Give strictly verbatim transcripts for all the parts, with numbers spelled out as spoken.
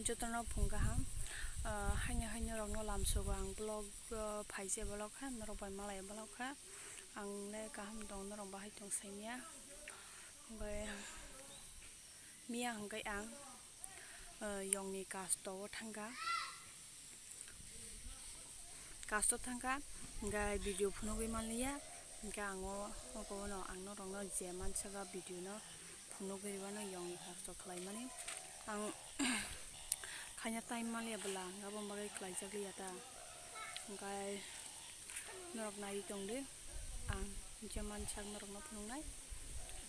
Jotono phung kaham, ah, haino haino rokno lamsogo ang vlog, ah, phaise vlog kha, norok bai malai vlog kha, ang le kaham tong, norok bahai tong sainya. Obai miya hwnkhe ang, ah, yongni kasto o thangkha. Kasto thangkha, hwnkhe video phunugwi manliya, hwnkhe ang o, oko no ang norokno je mansaka video no phunugwi rwano yongni kasto khlaimani. Ang khaina time manliya bwla, hwnkhe aboni bagwi khlaijakliya ta. Hwnkhe norok naiwi tongdi, ang je mansak norokno phunuknai,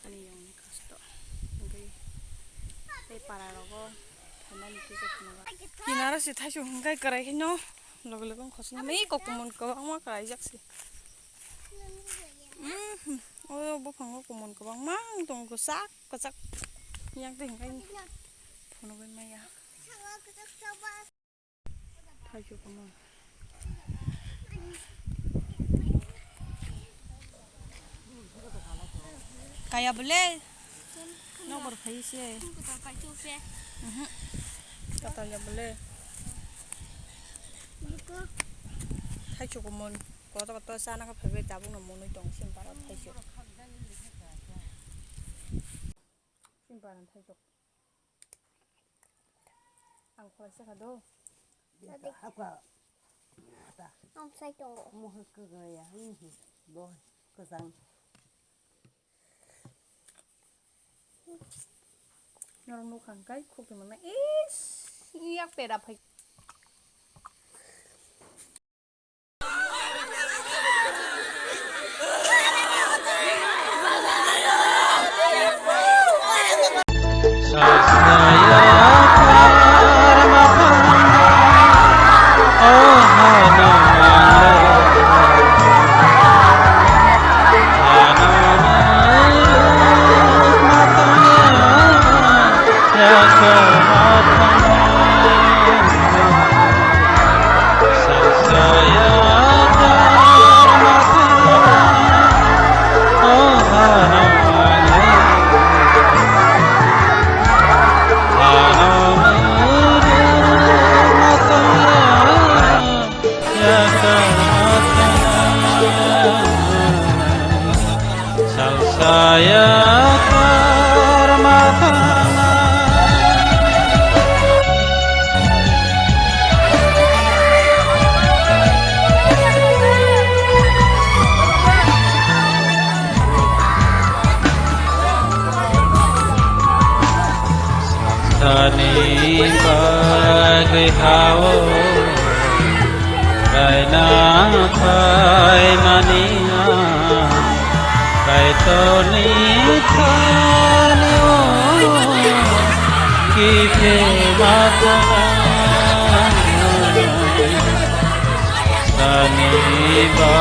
ani yongni kasto. Hwnkhe tei para rogo phaimani kisa phunukha. Kinaro se thaichuk hwnkhe kwrai khaino. Loge loge wng khosna mai kok kumon kwbangma kwlaijak se. Mhm. O buphango kumon kwbangma wng tongo, kwchak kwchak. Yak de hwnkhe phunugwi maya. Thaichuk kumon. Kaya bole? Nokbar phai se. Mhm. Kata ya bole? Thaichuk kumon. Koto koto sana ka phaibai tabuk no monwi tong simpara thaichuk. Simpara thaichuk. Ang khoroksa kha do. Hapka. Ang sai tongo. Mohor kwgaya, hmm, bo kwchang. Norok nukha hwnkhe khukti mwnai. Is, yak pera phai. Salsaya karma thana. Sani bagwi hao kaina phaimani ang, Kaitorni thani o kiphe ma thang. Sani ba